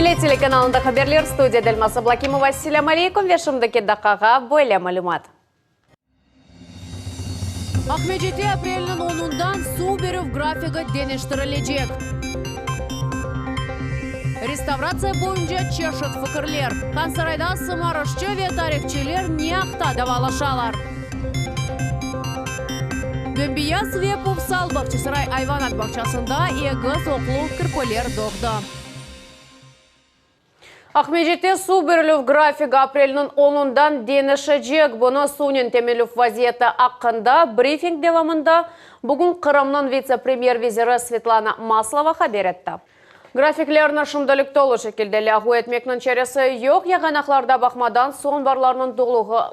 Millet telekanalında haberler, studiyada Elmaz Ablakimova. Selâm aleykum ve şimdiki daqqağa böyle malümat. Aqmescitte aprelniñ onundan suv berüv grafigi deñiştirilecek. Restavratsiya boyunca çeşit fikirler. Hansarayda sımarışçı ve tarihçiler ne aqta davalaşalar? Bembeyaz ve pufsal Bağçasaray ayvanat bağçasında egiz oqlu kirpiler doğdı. Aqmescitte suv berilüv grafigi aprelniñ onundan deñişecek. Bunı suvnen teminlev vaziyeti aqqında brifing devamında bugün Qırımnıñ vitse-premyer veziri Svetlana Maslova haber etti. Grafiklerni şimdilik tolu şekilde lâğu etmekniñ çaresi yoq, yağanaqlarda baqmadan suv anbarlarınıñ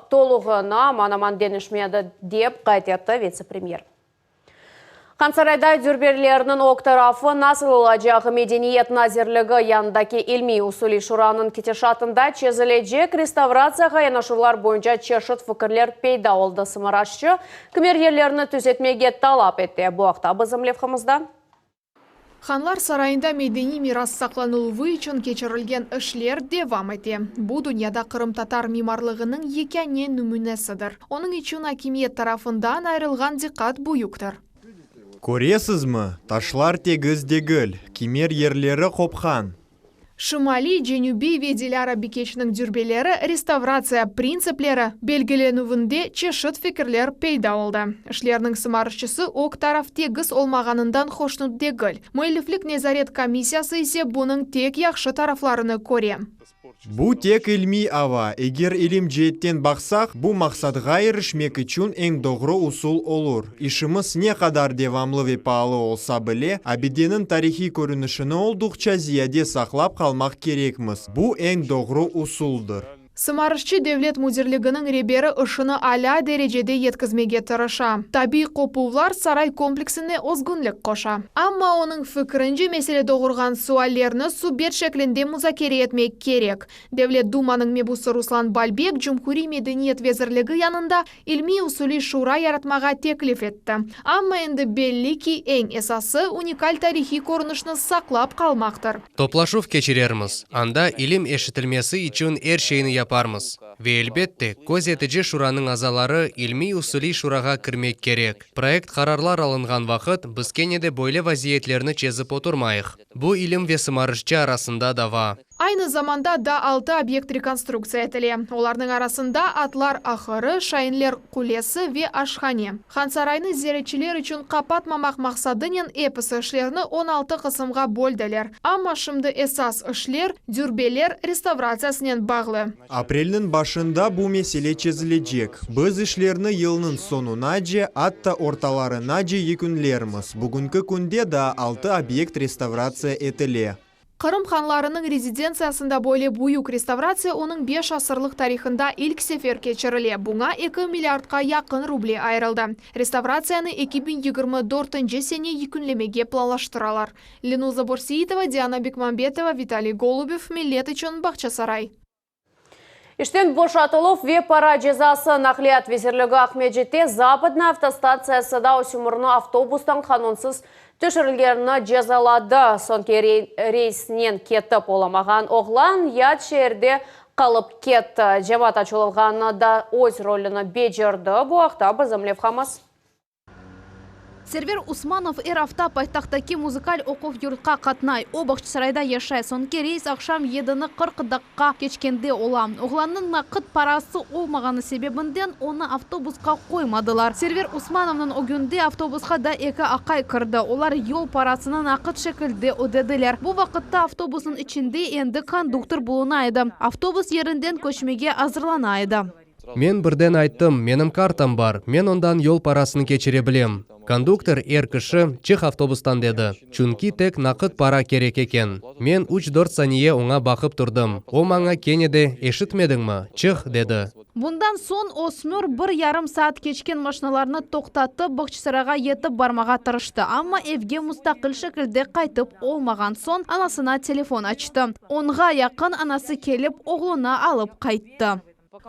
toluğını aman-aman deñişmedi, dep qayd etti vitse-premyer. Hansarayda dürberlerniñ ög tarafı nasıl olacağı Medeniyet nazirligi yanındaki İlmiy-usuliy şuranıñ ketişatında çezilecek. Restavratsiyağa yanaşuvlar boyunca çeşit fikirler peyda oldı, sımarışçı kimer yerlerni tüzetmege talap ete. Bu aqta bizim levhamızda. Hanlar sarayında medeniy miras saqlanıluvı içün keçirilgen işler devam ete. Bu, dünyada qırımtatar mimarlığınıñ yekâne nümünesidir. Onıñ içün akimiyet tarafından ayırılğan diqqat büyüktir. Köresizmi, taşlar tegiz degil, kimer yerleri qopqan. Şimaliy, Cenübiy ve Dilâra Bikeçniñ dürbeleri restavratsiya printsipleri belgilenüvinde çeşit fikirler peyda oldı. İşlerniñ sımarışçısı ög taraf tegiz olmağanından hoşnut degil, müelliflik nezaret komissiyası ise bunıñ tek yahşı taraflarını köre. Bu tek ilmiy ava, eger ilim ceetten baqsaq, bu maqsadğa irişmek içün eñ doğru usul olur. İşimiz ne qadar devamlı ve paalı olsa bile, abideniñ tarihiy körünişini olduqça ziyade saqlap qalmaq kerekmiz, bu eñ doğru usuldır. Sımarışçı devlet müdirliginiñ reberi işini alâ derecede yetkizmege tırışa. Tabiiy qopuvlar saray kompleksine özgünlik qoşa. Amma onıñ fikrince mesele doğurğan suallerni subet şeklinde muzakere etmek kerek. Devlet Dumanıñ mebusı Ruslan Balbek Cumhuriy medeniyet vezirligi yanında İlmiy-usuliy şura yaratmağa teklif etti. Amma endi belli ki, eñ esası, unikal tarihiy körünişni saqlap qalmaqtır. Toplaşuv keçirermiz, anda ilim eşitilmesi içün er şeyni yaparmız. Ve elbette, köz etici şuranıñ azaları ilmiy-usuliy şurağa kirmek kerek. Proekt qararlar alınğan vaqıt biz kene de böyle vaziyetlerni çezip oturmayıq. Bu ilim ve sımarışçı arasında dava. Aynı zamanda daa altı obyekt rekonstruktsiya etile. Olarnıñ arasında atlar ahırı, şainler qulesi ve aşhane. Hansaraynı ziyaretçiler içün qapatmamaq maqsadınen episi işlerni 16 qısımğa böldiler. Amma şimdi esas işler, dürbeler restavratsiyasınen bağlı. Aprelniñ başında bu mesele çezilecek. Biz işlerni yılnıñ soñunace, atta ortalarınace yekünlermiz. Bugünki künde daa altı obyekt restavratsiya etile. Qırım hanlarınıñ rezidentsiyasında böyle büyük restavratsiya onıñ beş asırlıq tarihında ilk sefer keçirile, buña eki milliardqa yaqın ruble ayırıldı. Restavratsiyanı 2024-nci sene yekünlemege planlaştıralar. Lenuza Borseitova, Diana Bekmambetova, Vitaliy Golubev, Millet içün, Bağçasaray. İşten boşatıluv ve para cezası Naqliyat vezirligi Aqmescitte Zapadnaya avtostantsiyasında ösümürni avtobustan qanunsız tüşürilgenini cezaladı. Soñki reysnen ketip olamağan oğlan yat şeerde qalıp ketti. Cemaat açılğanı da öz rolüni becerdi. Bu aqta bizim levhamız. Server Usmanov er afta paytahtaki muzıkal oquv yurtqa qatnay. O, Bağçasarayda yaşay. Soñki reys aqşam yedini 40 daqqa keçkende ola. Oğlannıñ naqıt parası olmağanı sebebinden onı avtobusqa qoymadılar. Server Usmanovnıñ ögünde avtobusqa da eki aqay kirdi. Olar yol parasını naqıt şekilde ödediler. Bu vaqıtta avtobusnıñ içinde endi konduktor buluna edi. Avtobus yerinden köçmege azırlana edi. Men birden ayttım, menim kartam bar, men ondan yol parasını keçire bilem. Konduktor, er kişi, çıq avtobustan dedi, çünki tek naqıt para kerek eken. Men üç-dört saniye oña baqıp turdım, o maña kene de, eşitmediñmi, çıq, dedi. Bundan soñ ösmür bir yarım saat keçken maşinalarnı toqtatıp, Bağçasarayğa yetip barmağa tırıştı, amma evge mustaqil şekilde qaytıp olmağan soñ anasına telefon açtı. Onğa yaqın anası kelip, oğlunı alıp qayttı.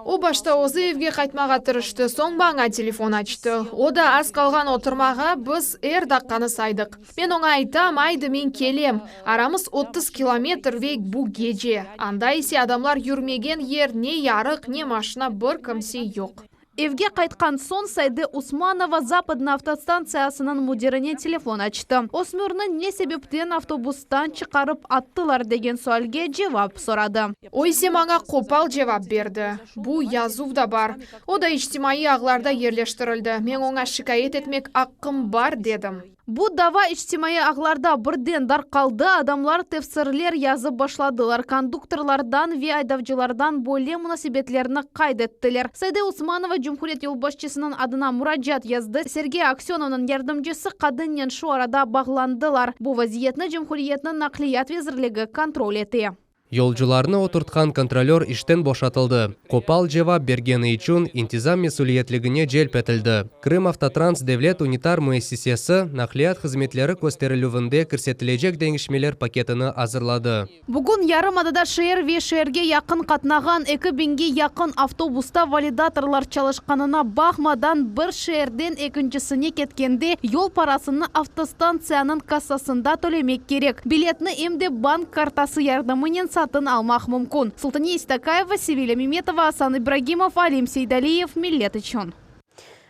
O başta özü evge qaytmağa tırıştı, soñ maña telefon açtı. O da az qalğan oturmağa, biz er daqqanı saydıq. Men oña aytam, aydı men kelem. Aramız 30 kilometr ve bu gece. Anda ise adamlar yürmegen yer, ne yarıq, ne maşina, bir kimse yoq. Evge qaytqan soñ Sayde Usmanova Zapadnaya avtostantsiyasınıñ müdirine telefon açtı. Ösmürni ne sebepten avtobustan çıqarıp attılar degen sualge cevap soradı. O ise maña qopal cevap berdi. Bu yazuv da bar. O da içtimaiy ağlarda yerleştirildi. Men oña şikâyet etmek aqqım bar, dedim. Bu dava içtimaiy ağlarda birden darqaldı, adamlar tefsirler yazıp başladılar, konduktorlardan ve aydavcılardan böyle munasebetlerni qayd ettiler. Sayde Usmanova cumhuriyet yolbaşçısınıñ adına muracaat yazdı, Sergey Aksönovnıñ yardımcısı qadınnen şu arada bağlandılar. Bu vaziyetni cumhuriyetniñ Naqliyat vezirligi kontrol ete. Yolcularnı oturtqan kontrolör işten boşatıldı. Qopal cevap bergeni içün intizam mesüliyetligine celp etildi. Krımavtotrans devlet unitar müessisesi naqliyat hızmetleri kösterilüvinde kirsetilecek deñişmeler paketini azırladı. Bugün yarımadada şeer ve şeerge yaqın qatnağan eki biñge yaqın avtobusta validatorlar çalışqanına baqmadan, bir şeerden ekincisine ketkende yol parasını avtostantsiyanıñ kassasında tölemek kerek. Biletni em de bank kartası yardımınen satın almaq mümkün. Sultaniye İstakayeva, Sevilâ Memetova, Asan İbragimov, Alim Seydaliyev, Millet içün.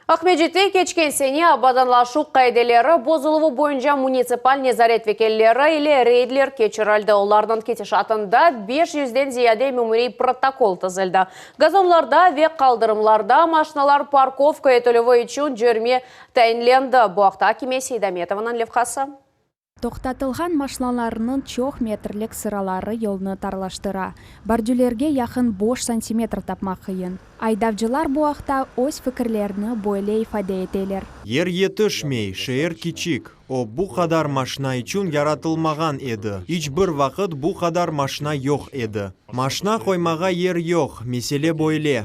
Aqmescitte keçken sene abadanlaşuv qaideleri bozuluvı boyunca munitsipal nezaret vekilleri ile reydler keçirildi. Olarnıñ ketişatında beş yüzden ziyade memuriy protokol tizildi. Gazonlarda ve qaldırımlarda maşinalar parkovka etilüvi içün cörme tayinlendi. Bu aqta Akime Seydametovanıñ levhası. Toqtatılğan maşnalarnıñ çoq metrlik sıraları yolnı tarlaştıra. Bordürlerge yaqın boş santimetr tapmaq qıyın. Aydavcılar bu aqta öz fikirlerini böyle ifade eteler. Yer yetişmey, şeer kiçik. O, bu qadar maşna içün yaratılmağan edi. İç bir vaqıt bu qadar maşna yoq edi. Maşna qoymağa yer yoq, mesele böyle.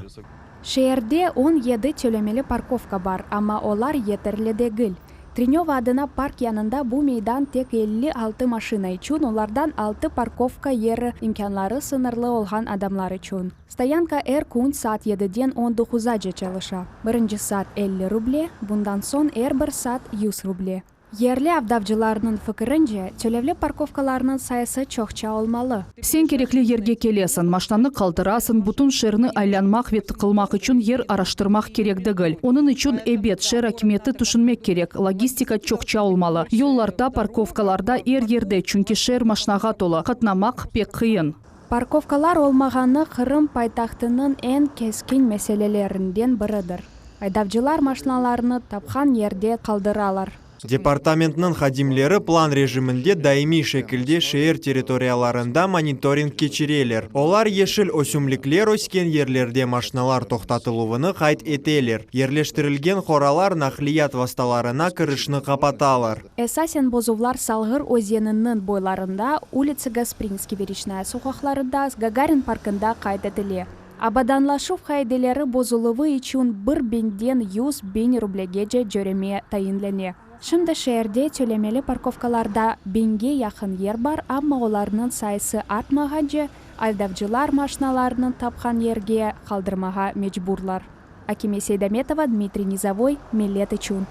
Şeerde 17 tölemeli parkovka bar, amma olar yeterli degil. Trenöva adına park yanında bu meydan tek 56 maşina içün, olardan altı parkovka yeri imkânları sıñırlı olğan adamlar içün. Stoyanka er kün saat yediden on doquzace çalışa. Birinci saat 50 ruble, bundan soñ er bir saat 100 ruble. Yerli avdavcılarnıñ fikirince, tölevli parkovkalarnıñ sayısı çoqça olmalı. Sen kerekli yerge kelesiñ, maşnanı qaldırasıñ, bütün şeerni aylanmaq ve tıqılmaq içün yer araştırmaq kerek degil. Onıñ içün, ebet, şeer akimiyeti tüşünmek kerek, logistika çoqça olmalı, yollarda, parkovkalarda, er yerde, çünki şeer maşnağa tolu, qatnamaq pek qıyın. Parkovkalar olmağanı Qırım paytahtınıñ eñ keskin meselelerinden biridir. Aydavcılar maşnalarını tapqan yerde qaldıralar. Departamentniñ hadimleri plan rejiminde daimiy şekilde şeer territoriyalarında monitoring keçireler. Olar yeşil ösümlikler ösken yerlerde maşnalar toqtatıluvını qayd eteler, yerleştirilgen qoralar naqliyat vastalarına kirişni qapatalar. Esasen bozuvlar Salğır özeniniñ boylarında, ulitsa Gasprinskiy ve Reçnaya soqaqlarında, Gagarin parkında qayd etile. Abadanlaşuv qaideleri bozuluvı içün bir biñden 100 biñ rublegece cöreme tayinlene. Şimdi şeerde tölemeli parkovkalarda biñge yaqın yer bar, amma olarnıñ sayısı artmağance, aydavcılar maşnalarını tapqan yerge qaldırmağa mecburlar. Akime Seydametova, Dmitriy Nizovoy, Millet içün.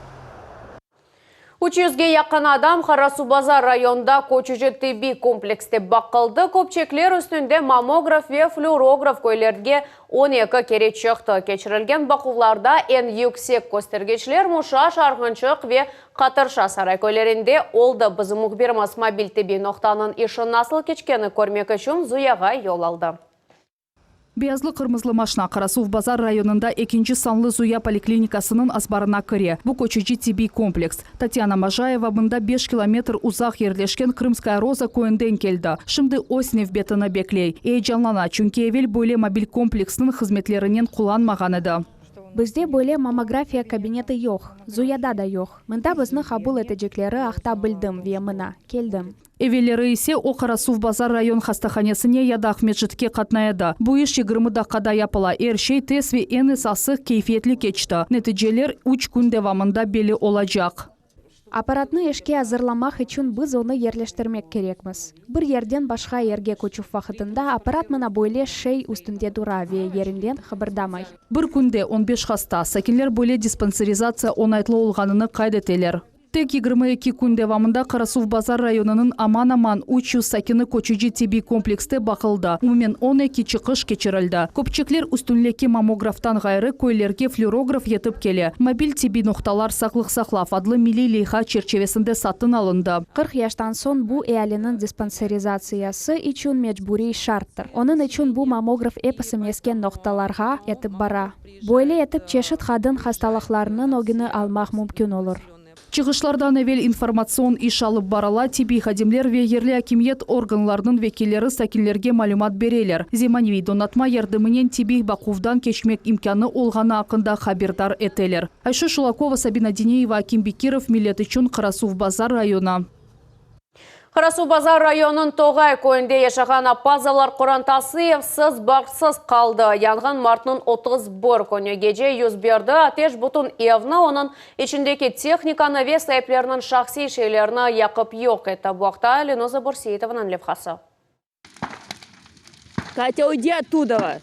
300-ge yaqın adam Qarasuvbazar rayonında köçüci tibbiy komplekste baqıldı. Köpçekler üstünde mammograf ve flüorograf köylerge 12 kere çıqtı. Keçirilgen baquvlarda eñ yüksek köstergiçler Muşaş, Arğınçıq ve Qatırşa saray köylerinde oldı. Bizim mühbirimiz mobil tibbiy noqtanıñ işi nasıl keçkeni körmek içün Zuyağa yol aldı. Beyazlı qırmızılı maşna Qarasuvbazar rayonında ekinci sanlı Zuya poliklinikasınıñ azbarına kire. Bu köçüci tibbiy kompleks. Tatyana Majayeva mında 5 kilometr uzaq yerleşken Krımskaya Roza köyünden keldi. Şimdi öz nevbetini bekley. Eyecanlana, çünki evel böyle mobil kompleksniñ hızmetlerinen qullanmağan edi. Bizde böyle mammografiya kabineti yoq, Zuyada da yoq. Mında bizni qabul etecekleri aqta bildim ve mına, keldim. Evelleri ise o Qarasuvbazar rayon hastahanesine ya da Aqmescitke qatnay edi. Bu iş 20 daqqada yapıla. Er şey tez ve eñ esası keyfiyetli keçti. Neticeler üç kün devamında belli olacaq. Apparatnı işke azırlamaq içün biz onı yerleştirmek kerekmiz. Bir yerden başqa yerge köçüv vaqıtında apparat mına böyle şey üstünde dura ve yerinden qıbırdamay. Bir künde on beş hasta, sakinler böyle dispanserizatsiya oñaytlı olğanını qayd eteler. Tek 22 kün devamında Qarasuvbazar rayonınıñ aman-aman 300 sakini köçüci tibbiy komplekste baqıldı, umumen 12 çıqış keçirildi. Köpçekler üstünleki mammograftan ğayrı, köylerge flürograf yetip kele. Mobil tibbiy noqtalar Sağlıq saqlav adlı milliy leyha çerçivesinde satın alındı. 40 yaştan soñ bu ealiniñ dispanserizatsiyası içün mecburiy şarttır. Onıñ içün bu mammograf episi mesken noqtalarğa etip bara. Böyle etip çeşit qadın hastalıqlarınıñ ögüni almaq mümkün olur. Çıqışlardan evel informatsion iş alıp barıla, tibbiy hadimler ve yerli akimiyet organlarınıñ vekilleri sakinlerge malümat bereler, zemaneviy donatma yardımınen tibbiy baquvdan keçmek imkânı olğanı aqqında haberdar eteler. Ayşe Şulakova, Sabina Dineyeva, Akim Bekirov, Millet içün, Qarasuvbazar rayonı. Qarasuvbazar rayonınıñ Toğay köyünde yaşağan Appazovlar qorantası evsiz, barqsız qaldı. Yanğın martnıñ 31 künü gece yüz berdi. Ateş bütün evni, onıñ içindeki tehnikanı ve saipleriniñ şahsiy şeylerini yaqıp yoq etti. Bu aqta Lenuza Bürseitovanıñ levhası. Katya, uydi ottudova!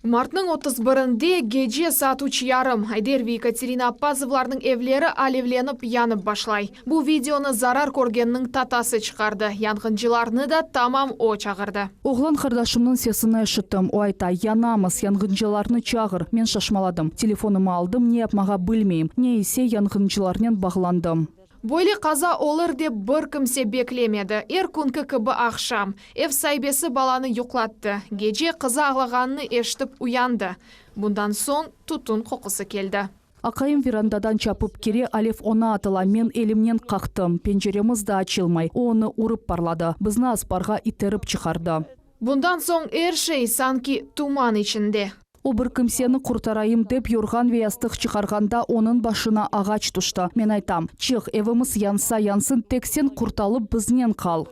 Martnıñ 31-inde gece saat üç yarım Ayder ve Yekaterina Appazovlarnıñ evleri alevlenip yanıp başlay. Bu videonı zarar körgenniñ tatası çıqardı, yanğıncılarnı da tamam o çağırdı. Oğlan qardaşımnıñ sesini eşittim. O ayta, Yanamız, yanğıncılarnı çağır. Men şaşmaladım. Telefonımı aldım, ne yapmağa bilmeyim. Ne ise, yanğıncılarnen bağlandım. Böyle qaza olur dep bir kimse beklemedi. Er künki kibi aqşam, ev saibesi balanı yuqlattı. Gece qızı ağlağanını eşitip uyandı. Bundan soñ tütün qoqusı keldi. Aqayım verandadan çapıp kire, alev oña atıla, men elimnen qaqtım, penceremiz da açılmay, o onı urıp parladı, bizni azbarğa iterip çıqardı. Bundan soñ er şey sanki tuman içinde. O bir kimseni qurtarayım dep yorğan ve yastıq çıqarğanda onıñ başına ağaç tüşti. Men aytam, Çıq, evimiz yansa yansın, tek sen qurtalıp biznen qal.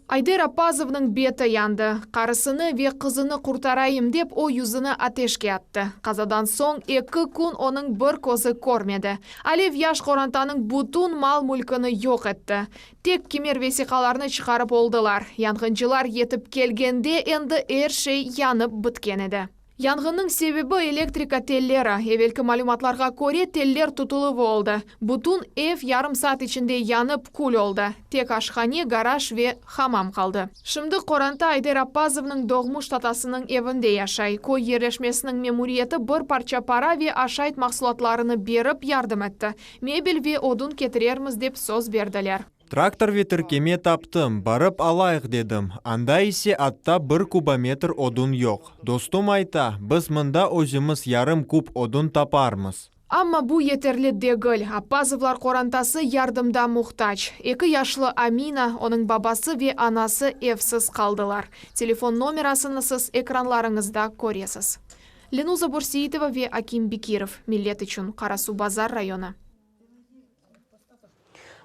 Ayder Appazovnıñ beti yandı. Qarısını ve qızını qurtarayım dep o yüzüni ateşke attı. Qazadan soñ eki kün onıñ bir közü körmedi. Alev yaş qorantanıñ bütün mal-mülkini yoq etti. Tek kimer vesiqalarnı çıqarıp oldılar. Yanğıncılar yetip kelgende endi er şey yanıp bitken edi. Yanğınnıñ sebebi elektrika telleri. Evelki malümatlarğa köre, teller tutuluvı oldı. Bütün ev yarım saat içinde yanıp kül oldı. Tek aşhane, garaj ve hamam qaldı. Şimdi qoranta Ayder Appazovnıñ doğmuş tatasınıñ evinde yaşay. Köy yerleşmesiniñ memuriyeti bir parça para ve aşayt mahsulatlarını berip yardım etti. Mebel ve odun ketirermiz dep söz berdiler. Traktor ve tirkeme taptım, barıp alayıq dedim, anda ise atta bir kubometr odun yoq. Dostum ayta, biz mında özümiz yarım kub odun taparmız. Amma bu yeterli degil, Appazovlar qorantası yardımda muhtac. Eki yaşlı Amina, onıñ babası ve anası evsiz qaldılar. Telefon nomerasını siz ekranlarıñızda köresiz. Lenuza Bürseitova ve Akim Bekirov, Millet içün, Qarasuvbazar rayonı.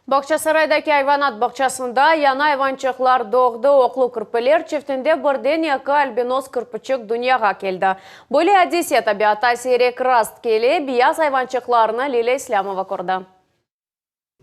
Bağçasaraydaki ayvanat bağçasında yañı ayvançıqlar doğdı. Oqlu kirpiler çiftinde birden eki albinos kirpiçik dünyağa keldi. Böyle adise tabiatta siyrek rast kele, beyaz ayvançıqlarnı Lilâ İslâmova kördi.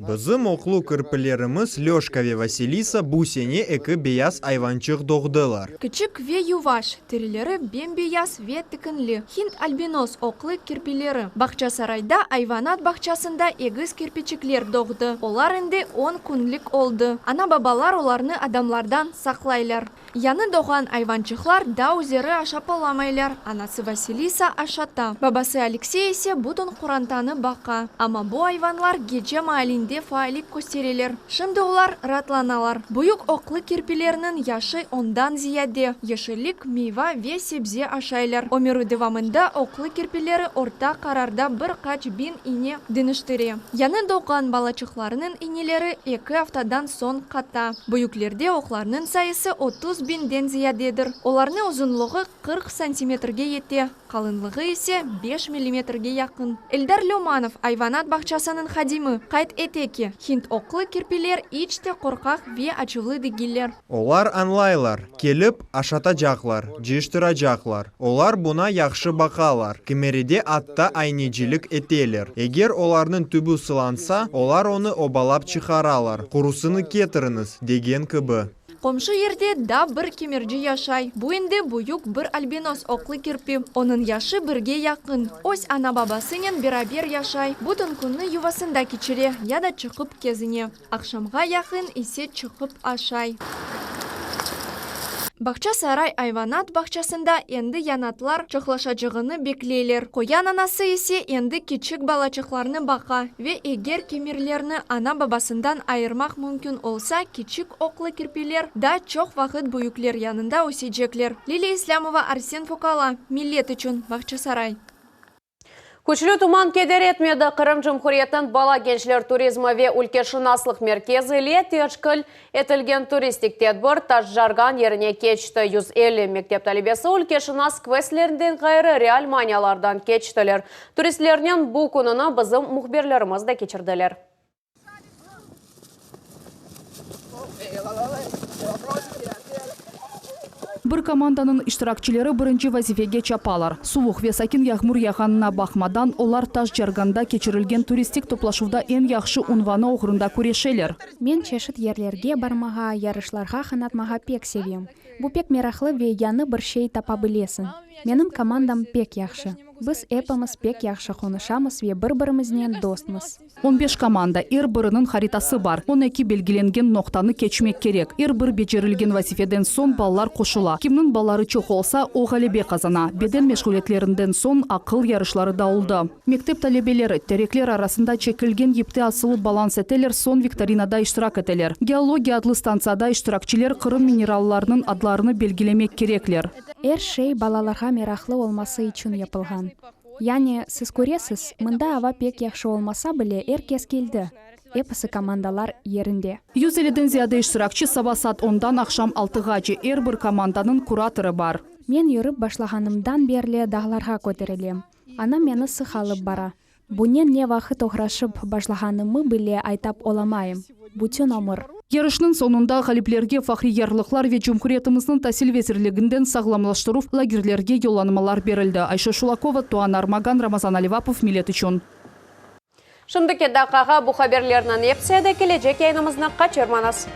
Bizim oqlu kirpilerimiz Löşka ve Vasilisa bu sene eki beyaz ayvançıq doğdılar. Kiçik ve yuvaş, terileri bem-beyaz ve tikinli hind albinos oqlı kirpileri. Bağçasarayda ayvanat bağçasında egiz kirpiçikler doğdı. Olar endi on künlik oldı. Ana-babalar olarnı adamlardan saqlaylar. Yañı doğğan ayvançıqlar daa üzeri aşap olamaylar, anası Vasilisa aşata, babası Aleksey ise bütün qorantanı baqa. Amma bu ayvanlar gece maalinde faallik köstereler. Şimdi olar raatlanalar. Büyük oqlı kirpilerniñ yaşı ondan ziyade, yeşillik, meyva ve sebze aşaylar. Ömüri devamında oqlı kirpileri orta qararda bir qaç biñ ine deñiştire. Yañı doğğan balaçıqlarnıñ ineleri eki aftadan soñ qata. Büyüklerde oqlarnıñ sayısı 30 biñden ziyadedir. Olarnıñ uzunlığı 40 santimetrge yete, qalınlığı ise beş millimetrge yaqın. Eldar Lömanov, ayvanat bağçasınıñ hadimi, qayd ete. ete ki, hind oqlı kirpiler iç te qorqaq ve açuvlı degiller. Olar añlaylar, kelip, aşatacaqlar, cıyıştıracaqlar. Olar buña yahşı baqalar, kimeride atta aynecilik eteler. Eger olarnıñ tübü sılansa, olar onı obalap çıqaralar, qurusını ketiriñiz, degen kibi. Qomşu yerde da bir kemirci yaşay. Bu endi büyük bir albinos oqlı kirpi. Onıñ yaşı birge yaqın. Öz ana-babasınen beraber yaşay. Bütün künni yuvasında keçire ya da çıqıp kezine. Aqşamğa yaqın ise çıqıp aşay. Bağçasaray ayvanat bağçasında endi yanatlar çoqlaşacağını bekleyler. Qoyan anası ise endi kiçik balaçıqlarnı baqa ve eger kemirlerni ana-babasından ayırmaq mümkün olsa, kiçik oqlı kirpiler daa çoq vaqıt büyükler yanında ösecekler. Liliya İslâmova, Arsen Fokala, Millet içün, Bağçasaray. Küçlü tuman keder etmedi, Qırım Cumhuriyetiniñ bala gençler turizmi ve ülkeşınaslıq merkezi ile teşkil etilgen turistik tedbir Taşcarğan yerine keçti. 150 mektep talebesi ülkeşınas kvestlerinden ğayrı real manialardan keçtiler. Turistlernen bu kününi bizim mühbirlerimiz de keçirdiler. Bir komandanıñ iştirakçileri birinci vazifege çapalar. Suvuq ve sakin yağmur yağğanına baqmadan, olar Taş Carganda keçirilgen turistik toplaşuvda eñ yahşı unvanı oğrunda küreşeler. Men çeşit yerlerge barmağa, yarışlarğa qanatmağa pek sevem. Bu pek meraqlı ve yañı bir şey tapa bilesiñ. Menim komandam pek yahşı. Biz epimiz pek yahşı qonuşamız ve bir-birimiznen dostmız. On beş komanda, er biriniñ haritası bar, 12 belgilengen noqtanı keçmek kerek. Er bir becerilgen vazifeden soñ ballar qoşula. Kimniñ balları çoq olsa, o ğalebe qazana. Beden meşğuliyetlerinden soñ aqıl yarışları da oldı. Mektep talebeleri, terekler arasında çekilgen yipte asılıp balans eteler, soñ viktorinada iştirak eteler. Geologiya adlı stantsiyada iştirakçiler Qırım minerallarınıñ adlarını belgilemek kerekler. Er şey balalarğa meraqlı olması içün yapılğan. Yani, siz köresiz, mında ava pek yahşı olmasa bile, er kes keldi. Episi komandalar yerinde. 150-den ziyade iştirakçi saba saat ondan aqşam altığace. Er bir komandanıñ kuratorı bar. Men yürip başlağanımdan berli dağlarğa köterilem. Anam meni sıq alıp bara. Bunen ne vaqıt oğraşıp başlağanımı bile aytap olamayım. Bütün ömür. Yarışnıñ soñunda ğaliplerge fahriy yarlıqlar ve Cumhuriyetimizniñ Tasil vezirliginden sağlamlaştıruv lagerlerge yollanmalar berildi. Ayşe Şulakova, Tuana Armagan, Ramazan Alivapov, Millet içün. Şimdiki daqqağa bu haberlerniñ episi edi, kelecek yayınımıznı qaçırmañız.